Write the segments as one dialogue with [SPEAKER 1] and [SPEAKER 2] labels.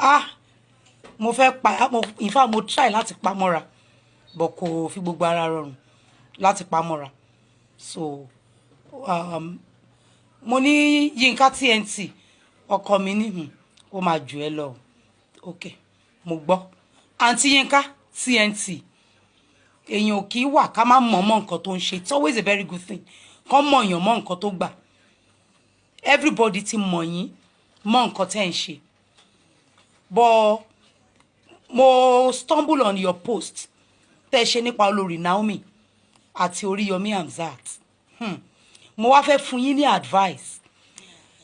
[SPEAKER 1] Ah, mo fẹ́ pa mo. In fact, mo try láti pa mọ́ra, but kò fi gbogbo ara rọrùn láti pa mọ́ra. So mo ní Yínká TNT, ọkọ mi ní ó máa jù ẹ́ lọ. Ok, mo gbọ́. Àǹtí Yínká TNT, èèyàn ò kì í wà ká má mọ̀ mọ́ nǹkan tó ń ṣe. It's always a very good thing kán mọ̀ èèyàn mọ́ nǹkan tó gbà. Everybody ti mọ̀ yín mọ́ nǹkan tẹ́ ń ṣe, but mo stumble on your post tẹ́ ṣe nípa olórí Naomi àti Oríyọmí Hamzat. Mo wá fẹ́ fún yín ní advice.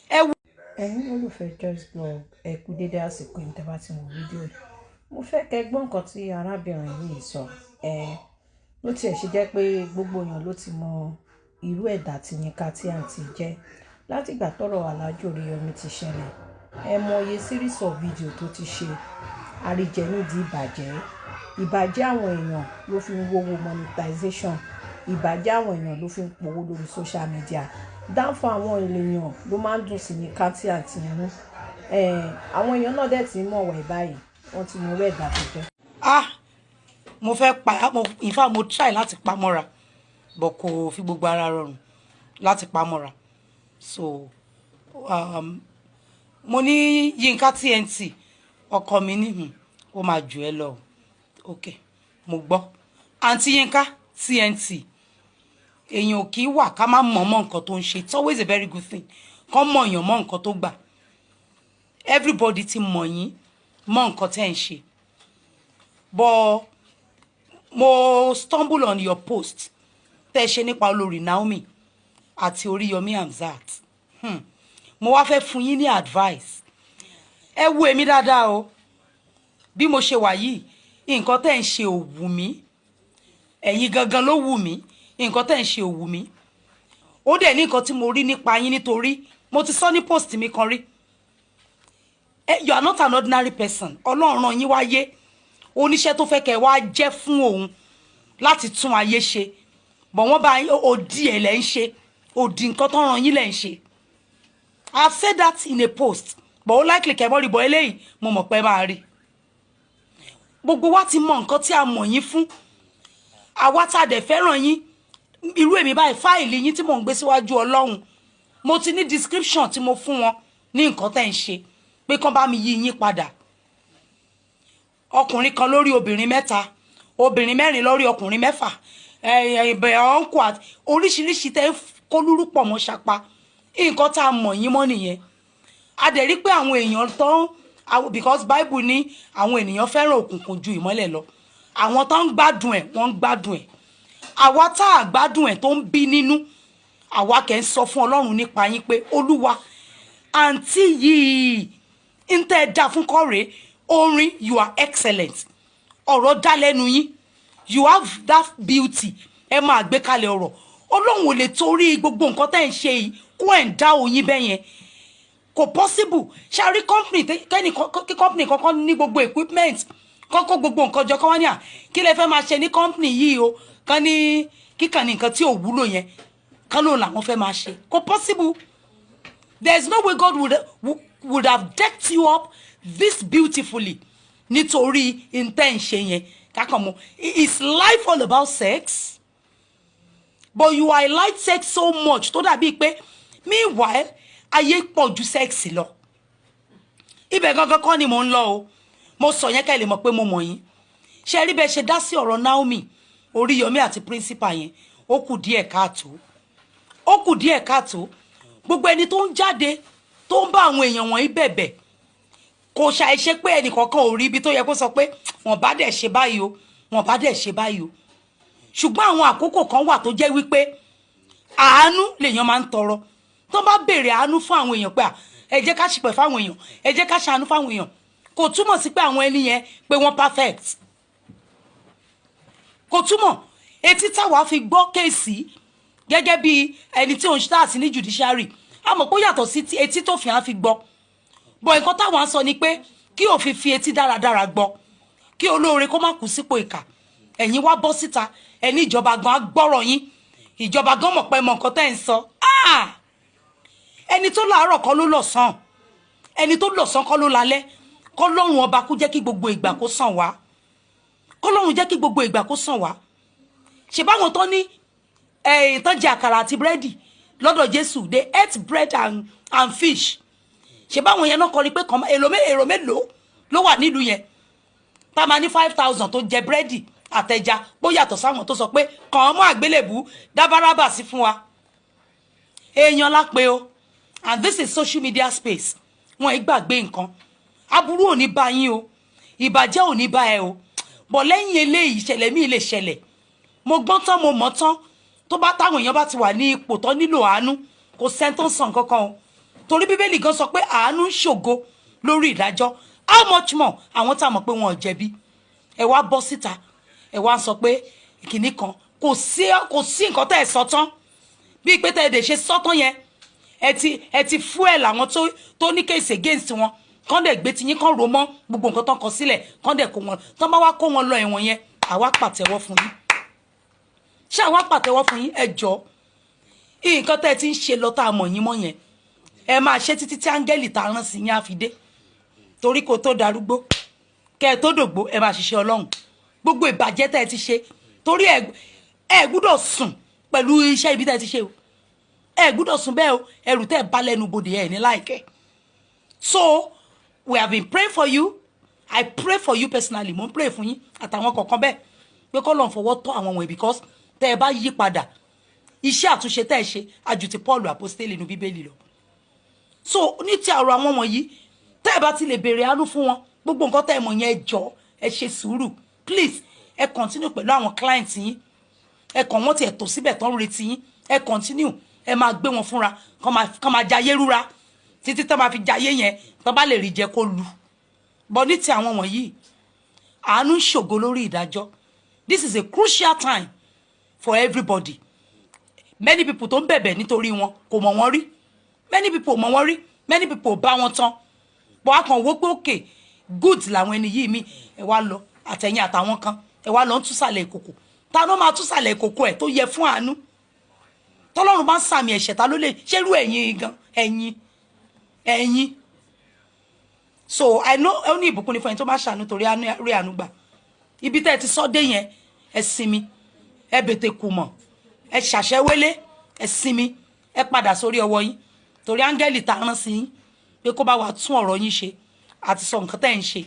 [SPEAKER 1] Ẹ wo.
[SPEAKER 2] Ẹ̀yin olùfẹ́ Joyce Blog, ẹ kú dédé àsìkò yìí. Tẹ́ bá ti wo fídíò yìí, mo fẹ́ kẹ́ gbọ́ nǹkan tí arábìnrin yìí sọ. Ẹ ló tiẹ̀ ṣe jẹ́ pé gbogbo èèyàn ló ti mọ irú ẹ̀dá tí Yínká TNT jẹ́ látìgbà tọ́rọ̀ Alhaji Oríyọmí ti ṣẹlẹ̀. Ẹ mọ iye series of video tó ti ṣe àríjẹ nídìí ìbàjẹ́. Ìbàjẹ́ àwọn èèyàn ló fi ń wówó monetization, ìbàjẹ́ àwọn èèyàn ló fi ń powó lórí social media, dáńfọ́ àwọn èèyàn ló máa ń dùn sí Yínká TNT nínú. Àwọn èèyàn náà dẹ̀ ti ń mọ̀ wẹ̀ báyìí, wọ́n ti mọ irú ẹ̀dá tó jẹ́.
[SPEAKER 1] Ah, mo fẹ́ pa mo. In fact, mo try láti pa mọ́ra, but kò fi gbogbo ara rọrùn láti pa mọ́ra. So mo ní Yínká TNT, ọkọ mi ní ó máa jù ẹ́ lọ. Ok, mo gbọ́. Àǹtí Yínká TNT, èèyàn ò kì í wà ká má mọ̀ mọ́ nǹkan tó ń ṣe. It's always a very good thing kán mọ̀ èèyàn mọ́ nǹkan tó gbà. Everybody ti mọ̀ yín mọ́ nǹkan tẹ́ ń ṣe, but mo stumble on your post tẹ́ ṣe nípa olórí Naomi àti Oríyọmí Hamzat. Mo wá fẹ́ fún yín ní advice. Ẹ wo èmi dáadáa o. Bí mo ṣe wà yìí, nǹkan tẹ́ ń ṣe ò wù mí. Ẹ̀yin gangan ló wù mí. Nǹkan tẹ́ ń ṣe ò wù mí. Ó dẹ̀ ní nǹkan tí mo rí nípa yín, nítorí mo ti sọ ní post mi kan rí. You are not an ordinary person. Ọlọ́run rán yín wáyé, oníṣẹ́ tó fẹ́ kẹ́ wá jẹ́ fún òun láti tún ayé ṣe bọ̀. Wọ́n bá òdì ẹ̀ lẹ́ ń ṣe, òdì nǹkan tó ràn yín lẹ́ ń ṣe. I have said that in a post, but ó likely kẹ́ mọ́ rí bọ́. Eléyìí, mo mọ̀ pé máa rí. Gbogbo wa ti mọ nǹkan tí a mọ̀ yín fún. Àwa tá a dẹ̀ fẹ́ràn yín, irú èmi báyìí, fáìlì yín tí mò ń gbé síwájú Ọlọ́run, mo ti ní description tí mo fún wọn ní nǹkan tẹ́ ń ṣe, pé kán bá mi yí yín padà. Ọkùnrin kan lórí obìnrin mẹ́ta, obìnrin mẹ́rin lórí ọkùnrin mẹ́fà, ẹ̀ẹ́dẹ̀ ọ̀nkù àti oríṣiríṣi tẹ́ ń kólúrú pọ̀ mọ́ ṣapa. Nǹkan tá a mọ̀ yín mọ́ nìyẹn. A dẹ̀ rí pé àwọn èèyàn tán, because Bible ní àwọn ènìyàn fẹ́ràn òkùnkùn ju ìmọ́lẹ̀ lọ. Àwọn tó ń gbádùn ẹ̀, wọ́n ń gbádùn ẹ̀. Àwa tá a gbádùn ẹ̀, tó ń bí nínú àwa, kẹ́ ń sọ fún Ọlọ́run nípa yín pé, Olúwa, àǹtí yìí ń tẹ́ ẹ dá fún kọ́rẹ́ orin. You are excellent. Ọ̀rọ̀ dá lẹ́nu yín. You have that beauty. Ẹ máa gbé kalẹ̀ ọ̀rọ̀. Ọlọ́run ò lè torí gbogbo nǹkan tẹ́ ń ṣe yìí kó ẹ̀ ń dá oyin bẹ́ẹ̀ yẹn. Kò possible. Ṣàrí company kẹ́ni kí company kankan ní gbogbo equipment, kọ́kọ́ gbogbo nǹkan jọ, kọ́ wá ní à kí lẹ fẹ́ máa ṣe ní company yìí o, kán ní kíkàn ní nǹkan tí ò wúlò yẹn, kán lóun làwọn fẹ́ máa ṣe. Kò possible. There is no way God would have decked you up this beautifully nítorí intention yẹn kákan mọ́. Is life all about sex? But you highlight sex so much tó dàbí pé meanwhile, ayé pọ̀ ju sex lọ. Ibẹ̀ gangan kọ́ ni mò ń lọ o. Mo sọ yẹn ká lè mọ̀ pé mo mọ̀ yín. Ṣe rí bẹ́ẹ̀ ṣe dá sí ọ̀rọ̀ Naomi Oríyọmí àti principal yẹn, ó kù díẹ̀ káàtó, ó kù díẹ̀ káàtó. Gbogbo ẹni tó ń jáde, tó ń bá àwọn èèyàn wọ̀nyí bẹ̀bẹ̀, kò ṣàìṣe pé ẹnìkankan ò rí ibi tó yẹ kó sọ pé wọ́n bá dẹ̀ ṣe báyìí o, wọ́n bá dẹ̀ ṣe báyìí o. Ṣùgbọ́n àwọn àkókò kan wà tó jẹ́ wípé àánú lèèyàn máa ń tọrọ. Tó bá béèrè àánú fún àwọn èèyàn pé ẹ jẹ́ ká ṣìpẹ̀ fáwọn èèyàn, ẹ jẹ́ ká ṣàánú fáwọn èèyàn, kò túmọ̀ sí pé àwọn ẹni yẹn pé wọ́n perfect. Kò túmọ̀. Etí táwa fi gbọ́ case gẹ́gẹ́ bí ẹni tí òun ṣe táàsì ní judiciary, a mọ̀ pé ó yàtọ̀ sí etí tó fi hàn fi gbọ́ bọ̀. Nǹkan táwọn sọ ni pé kí òfin fi etí dáradára gbọ́, kí olóore kó má kú sípò ìkà. Ẹ̀yin wá bọ́ síta, ẹni ìjọba gan á gbọ́rọ̀ yín. Ìjọba gan mọ̀ pé mọ̀ nǹkan tẹ́ ń sọ. Ẹni tó láàárọ̀ kọ́ ló lọ́sàn, ẹni tó lọ́sàn kọ́ ló lálẹ́. Kọ́lọ́run ọba kó jẹ́ kí gbogbo ìgbà kó sàn wá. Kọ́lọ́run jẹ́ kí gbogbo ìgbà kó sàn wá. Ṣe báwọn tó ní tán jẹ àkàrà àti búrẹ́dì lọ́dọ̀ Jésù, they ate bread and fish. Ṣe báwọn yẹn náà kọrin pé kàn èrò mélòó ló wà nílùú yẹn tá a máa ní 5,000 tó jẹ búrẹ́dì àtẹja, bó yàtọ̀ sáwọn tó sọ pé kàn án mọ́ àgbélébù, dá Bárábà sí fún wa. Èèyàn lápè o, and this is social media space. Wọn ì gbàgbé nǹkan. Aburú ò ní bá yín o, ìbàjẹ́ ò ní bá ẹ o. Bọ̀ lẹ́yìn eléyìí, ìṣẹ̀lẹ̀ míì lè ṣẹlẹ̀. Mo gbọ́n tán, mo mọ̀ tán. Tó bá táwọn èèyàn bá ti wà ní ipò tó nílò àánú, kò sẹ́ni tó ń sàn kankan o, torí Bíbélì gan sọ pé àánú ń ṣògo lórí ìdájọ́. How much more àwọn tá a mọ̀ pé wọn ò jẹ̀bi? Ẹ wá bọ́ síta, ẹ wá sọ pé kìnnì kan kò sí nǹkan tẹ́ ẹ sọ tán. Bíi pé tẹ́ ẹ dẹ̀ ṣe sọ́tán yẹn, ẹ ti fuel àwọn tó ní case against wọn, kán dẹ̀ gbé tiyín, kán rò mọ́ gbogbo nǹkan tán kọ sílẹ̀, kán dẹ̀ kó wọn. Tán bá wá kó wọn lọ ẹ̀wọ̀n yẹn, àwa pàtẹ́wọ́ fún yín. Ṣé àwa pàtẹ́wọ́ fún yín? Ẹ jọ, nǹkan tẹ́ ẹ ti ń ṣe lọ tá a mọ̀ yín mọ́ yẹn, ẹ máa ṣe títí tí áńgẹ́lì tá a rán sí yín á fi dé, torí kó tó darúgbó, kẹ́ ẹ tó dògbó, ẹ máa ṣiṣẹ́ Ọlọ́run. Gbogbo ìbàjẹ́ tẹ́ ẹ ti ṣe, torí ẹ gbúdọ̀ sùn pẹ̀lú iṣẹ́ ibi tẹ́ ẹ ti ṣe o. Ẹ gbúdọ̀ sùn bẹ́ẹ̀ o. Ẹrù tẹ́ ẹ bá lẹ́nu bodè, ẹ ní láìkẹ́. So we have been praying for you. I pray for you personally. Mo ń pray fún yín àtàwọn kọ̀ọ̀kan bẹ́ẹ̀ pé kọ́ lọ́n fọwọ́ tọ́ àwọn wọ̀nyí, because tẹ́ ẹ bá yí padà, iṣẹ́ àtúnṣe tẹ́ ẹ ṣe àjù ti Paul apostole inú Bíbélì lọ. So ní ti àrò àwọn wọ̀nyí, tẹ́ ẹ bá ti lè béèrè àánú fún wọn, gbogbo nǹkan tẹ́ ẹ mọ̀ yẹn, ẹ jọ, ẹ ṣe sùúrù, please. Ẹ continue pẹ̀lú àwọn client yín. Ẹ kàn wọ́n tiẹ̀ tó síbẹ̀ tán retí yín. Ẹ continue, ẹ máa gbé wọn fúnra, kàn máa jayé rúra títí tán máa fi jayé yẹn, tán bá lè rí jẹ kó lu bọ́. Ní ti àwọn wọ̀nyí, àánú ń ṣògo lórí ìdájọ́. This is a crucial time for everybody. Many people tó ń bẹ̀bẹ̀ nítorí wọn kò mọ̀ wọ́n rí. Many people mọ̀ wọ́n rí, many people bá wọn tán bọ́. A kàn wó pé okay, good làwọn ẹni yìí mi. Ẹ wá lọ, àtẹ̀yìn àtàwọn kan, ẹ wá lọ ń túsàlẹ̀ ìkòkò. Ta ló máa túsàlẹ̀ ìkòkò ẹ̀ tó yẹ fún àánú? Tọ́lọ́run bá ń sàmì ẹ̀ṣẹ̀, ta ló lè ṣerú ẹ̀yin gan? Ẹ̀yin, ẹ̀yin. So I know, ó ní ìbùkún ní fún ẹni tó bá ṣàánú, torí rí àánú gbà. Ibi tẹ́ ẹ ti sọ dé yẹn, ẹ sinmi, ẹ bètè kù mọ̀, ẹ ṣàṣẹwélé, ẹ sinmi, ẹ padà sórí ọwọ́ yín, torí áńgẹ́lì tá a rán sí yín pé kó bá wa tún ọ̀rọ̀ yín ṣe àti sọ nǹkan tẹ́ ẹ̀ ń ṣe,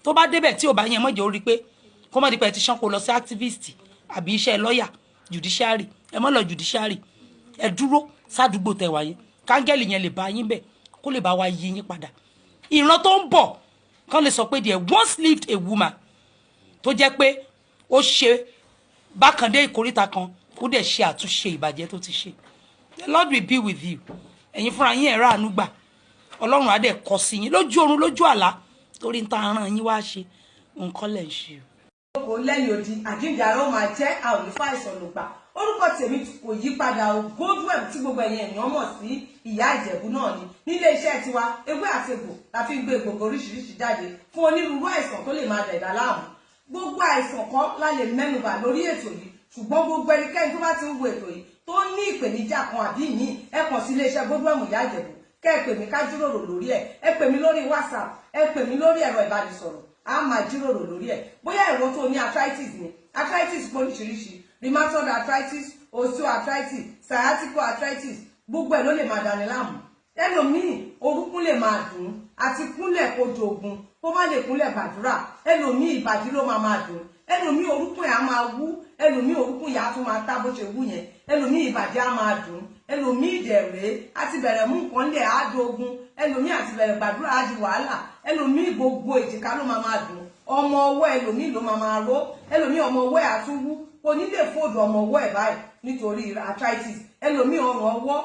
[SPEAKER 1] tó bá débẹ̀ tí ò bá yẹn mọ̀jẹ̀, ó rí i pé kó mọ̀ dípẹ́ ti ṣán kó lọ sí activist àbí iṣẹ́ lọ́ọ̀yà, judiciary. Ẹ mọ̀ lọ judiciary, ẹ dúró sádùúgbò tẹ wáyé, káńgẹ́lì yẹn lè bá yín bẹ̀, kó lè bá wa yí yín padà. Ìran tó ń bọ̀ kán lè sọ pé there once lived a woman tó jẹ́ pé ó ṣe bákan dé ìkóríta kan, ó dẹ̀ ṣe àtúnṣe ìbàjẹ́ tó ti ṣe. The Lord will be with you. Ẹ̀yin fúnra yín, ẹ̀rọ àánú gbà. Ọlọ́run á dẹ̀ kọ sí yín lójú oorun, lójú àlá, torí ń ta aràn yín wá ṣe nǹkan lẹ̀ ń ṣe o.
[SPEAKER 3] Kò lẹ́yìn odi, àjíǹde ara ó máa jẹ́. A ò ní fàìsàn ló gbà. Orúkọ tèmi kò yí padà o, Goldweb tí gbogbo ẹ̀yin èèyàn mọ̀ sí Ìyá Ìjẹ̀bú náà ni. Nílé iṣẹ́ tiwa, ewé àti egbò la fi ń gbé gbogbo oríṣiríṣi jáde fún onírúurú àìsàn tó lè máa dẹ̀dá láàmú. Gbogbo àìsàn kan la lè mẹ́nubà lórí ètò yìí, ṣùgbọ́n gbogbo ẹnikẹ́ni tó bá ti ń wo ètò yìí tó ní ìpèníjà kan àbí míì, ẹ kàn sí iléeṣẹ́ Goldweb Ìyá Ìjẹ̀bú, kẹ́ ẹ pè mí ká jíròrò lórí ẹ̀. Ẹ pè mí lórí WhatsApp, ẹ pè mí lórí ẹ̀rọ ìbánisọ̀rọ̀, a máa jíròrò lórí ẹ̀. Bóyá ẹ̀rọ tó ní arthritis ni, arthritis pọ̀ oríṣiríṣi: rheumatoid arthritis, osteoarthritis, sciatica arthritis, gbogbo ẹ̀ ló lè máa dani láàmú. Ẹlòmíì, orúkún lè máa dùn àti kúnlẹ̀ kó dogun, kó má lè kúnlẹ̀ gbàdúrà. Ẹlòmíì, ìbàdí ló máa máa dùn. Ẹlòmíì, orúkún ẹ̀ á máa wú. Ẹlòmíì, orúkún yà á tún máa tá bó ṣe wú yẹn. Ẹlòmíì, ìbàdí á máa dùn. Ẹlòmíì ìdẹ̀rẹ̀ àti bẹ̀rẹ̀ mú nǹkan lẹ̀ á dogun. Ẹlòmíì, àti bẹ̀rẹ̀ gbàdúrà á di wàhálà. Ẹlòmíì, gbogbo èjìká ló máa máa dùn. Ọmọ ọwọ́ ẹlòmíì ló máa máa ró. Ẹlòmíì, ọmọ ọwọ́ ẹ̀ á tún wú, kò ní lè fold ọmọ ọwọ́ ẹ̀ báyìí nítorí arthritis. Ẹlòmíì, ọrùn ọwọ́,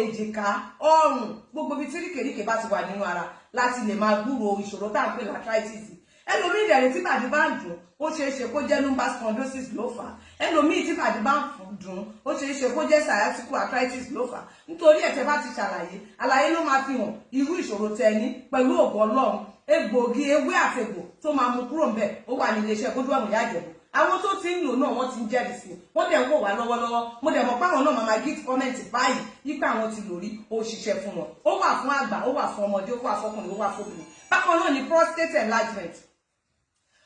[SPEAKER 3] èjìká, ọrùn, gbogbo ibi tí ríkèríkè bá ti wà nínú ara láti lè máa gbúrò ìṣòro tá à ń pè ní arthritis. Ẹlòmíì ìdẹ̀rẹ̀, tí bàdí bá ń dùn, ó ṣeé ṣe kó jẹ́ lumbar spondylosis ló fà á. Ẹlòmíì, tí bàdí bá ń dùn, ó ṣeé ṣe kó jẹ́ sciatica arthritis ló fà á. Nítorí ẹ̀tẹ̀ bá ti ṣàlàyé, àlàyé ló máa fi hàn irú ìṣòro tẹ ní. Pẹ̀lú ògo Ọlọ́run, egbòogi ewé àtegbò tó máa mú kúrò ńbẹ̀, ó wà ní iléeṣẹ́ Goldwem Ìyá Ìjẹ̀bú. Àwọn tó ti ń lò náà, wọ́n ti ń jẹ́rìí sí, wọ́n dẹ̀ ń wò wá lọ́wọ́lọ́wọ́. Mo dẹ̀ mọ̀ pé àwọn náà máa give comment báyìí yípa àwọn ti lò rí, ó ṣiṣẹ́ fún wọn. Ó wà fún àgbà, ó wà fún ọmọdé, ó wà fọkùnrin, ó wà fóbìnrin. Bákan náà ni prostate enlargement.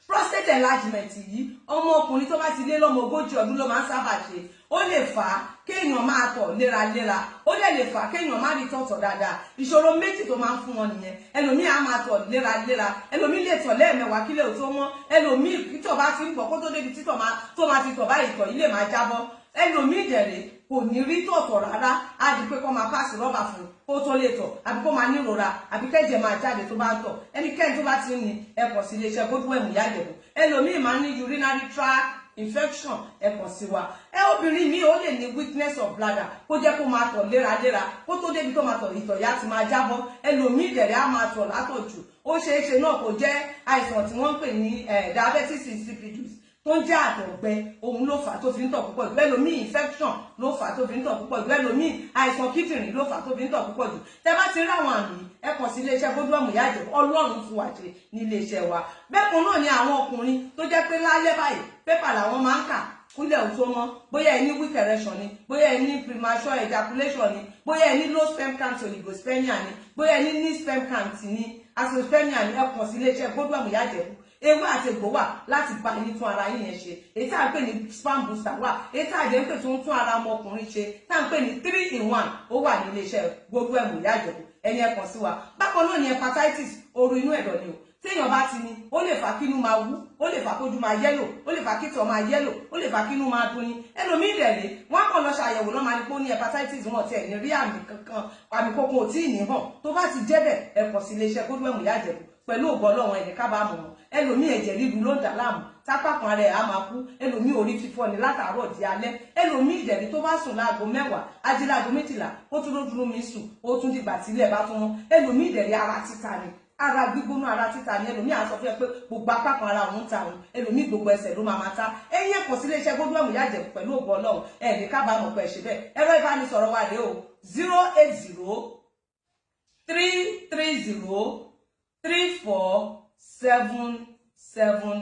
[SPEAKER 3] Prostate enlargement yìí, ọmọ ọkùnrin tó bá ti lé lọ́mọ 40 ọdún ló máa ń sábà ṣe. Ó lè fà á kéèyàn máa tọ̀ léraléra, ó dẹ̀ lè fà á kéèyàn má rí tọ̀tọ̀ dáadáa. Ìṣòro méjì tó máa ń fún wọn nìyẹn. Ẹlòmíì á máa tọ̀ léraléra, ẹlòmíì lè tọ̀ lẹ́ẹ̀mẹwàá kílẹ̀ ò tó mọ́. Ẹlòmíì, títọ̀ bá ti ń bọ̀, kó tó débi títọ̀ máa tó máa ti tọ̀ báyìí, tọ̀ yìí lè máa jábọ́. Ẹlòmíì dẹ̀rẹ̀, kò ní rí tọ̀tọ̀ rárá, á di pé kó máa pass rọ́bà fún kó tó lè tọ̀, àbí kó máa nírora, àbí kẹ́jẹ̀ máa jáde tó bá ń tọ̀. Ẹnikẹ́ni tó bá ti ń ní, ẹ kàn sí iléeṣẹ́ Godwin Ìyá Ìjẹ̀bú. Ẹlòmíì máa ń ní urinary tract infection, ẹ kàn sí wa. Ẹ obìnrin mi, ó lè ní weakness of bladder, kó jẹ́ kó máa tọ̀ léraléra, kó tó débi tó máa tọ̀, ìtọ̀ yá ti máa jábọ́. Ẹlòmíì dẹ̀rẹ̀, á máa tọ̀ látọ̀jù. Ó ṣeé ṣe náà kó jẹ́ àìsàn tí wọ́n ń pè ní diabetes insipidus, tó ń jẹ́ àtọ̀gbẹ, òun ló fà á tó fi ń tọ̀ púpọ̀ jù. Ẹlòmíì, infection ló fà á tó fi ń tọ̀ púpọ̀ jù. Ẹlòmíì, àìsàn kíndìnrín ló fà á tó fi ń tọ̀ púpọ̀ jù. Tẹ́ bá ti rí àwọn àmì, ẹ kàn sí iléeṣẹ́ Godwin Ìyá Ìjẹ̀bú. Ọlọ́run fún wa ṣe ní iléeṣẹ́ wa. Bẹ́ẹ̀ kan náà ni àwọn ọkùnrin tó jẹ́ pé lálẹ́ báyìí, pépà làwọn máa ń kà kúlẹ̀ ò tó mọ́. Bóyá ẹ ní weak erection ni, bóyá ẹ ní premature ejaculation ni, bóyá ẹ ní low sperm count, oligospermia ni, bóyá ẹ ní ní sperm count ni, azoospermia ni, ẹ kàn sí iléeṣẹ́ Godwin Ìyá Ìjẹ̀bú. Ewé àti egbò wà láti bá yín tún ara yín yẹn ṣe. Èyí tá à ń pè ní sperm booster wà, èyí tá à jẹ́ ń pè tó ń tún ara ọmọkùnrin ṣe, tá à ń pè ní 3 in 1, ó wà ní iléeṣẹ́ Godwin Ìyá Ìjẹ̀bú. Ẹni ẹ kàn sí wa. Bákan náà ni hepatitis, ooru inú ẹ̀dọ̀ ni o. Téèyàn bá ti ní, ó lè fà kínú máa wú, ó lè fà kójú máa yellow, ó lè fà kítọ̀ máa yellow, ó lè fà kínú máa dùn ni. Ẹlòmíì dẹ̀rẹ̀, wọ́n kàn lọ ṣàyẹ̀wò náà, máa ní pé ó ní hepatitis, wọn tiẹ̀ ní rí àmì kankan, àmì kankan ò tí ì ní hàn. Tó bá ti jẹ́ bẹ́ẹ̀, ẹ kàn sí iléeṣẹ́ Godwin Ìyá Ìjẹ̀bú. Pẹ̀lú ògo Ọlọ́run, ẹ̀ní kábàámọ̀ wọn. Ẹlòmíì, ẹ̀jẹ̀ ríru ló ń dà láàmú, tápá kan ara ẹ̀ á máa kú. Ẹlòmíì, orí fífọ́ ni látàárọ̀ di alẹ́. Ẹlòmíì ìdẹ̀rí, tó bá sùn láago 10, á jí láago 12, ó tún lójú mi sùn, ó tún dìgbà tílẹ̀ bá tún mọ́. Ẹlòmíì ìdẹ̀rí, ara títa ni, ara gbígbóná, ara títa ni. Ẹlòmíì á sọ fún ẹ pé gbogbo apá kan ara òun ta òun. Ẹlòmíì, gbogbo ẹsẹ̀ ló máa máa ta. Ẹ̀yin ẹ kàn sí iléeṣẹ́ Godwin Ìyá Ìjẹ̀bú. Pẹ̀lú ògo Ọlọ́run, ẹ̀ ní kábàámọ̀ pẹ̀ ṣe bẹ́ẹ̀. Ẹ̀rọ ìbánisọ̀rọ̀ wa rèé o: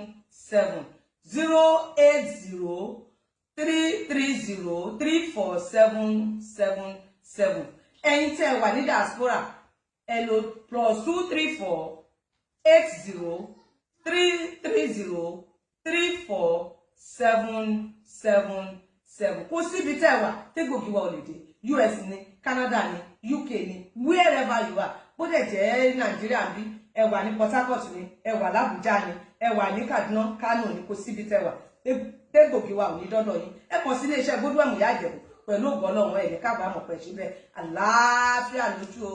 [SPEAKER 3] 08033034777, 08033034777. Ẹ̀yin tẹ́ ẹ wà ní diaspora, ẹ lò +2348033034777. Kò síbi tẹ́ ẹ wà tégbògi wa ò lè dé. US ní, Canada ní, UK ní, wherever you are, bó dẹ̀ jẹ́ Nàìjíríà bí, ẹ wà ní Port Harcourt ní, ẹ wà l'Abuja ní, ẹ wà ní Kaduna, Kano ní, kò síbi tẹ́ wà tégbògi wa ò ní dọ́dọ̀ yín. Ẹ kàn sí iléeṣẹ́ Godwin Ìyá Ìjẹ̀bú. Pẹ̀lú ògo Ọlọ́run, ẹ̀ ní kábàámọ̀ pẹ̀ síbẹ̀. Àlàáfíà lójú o.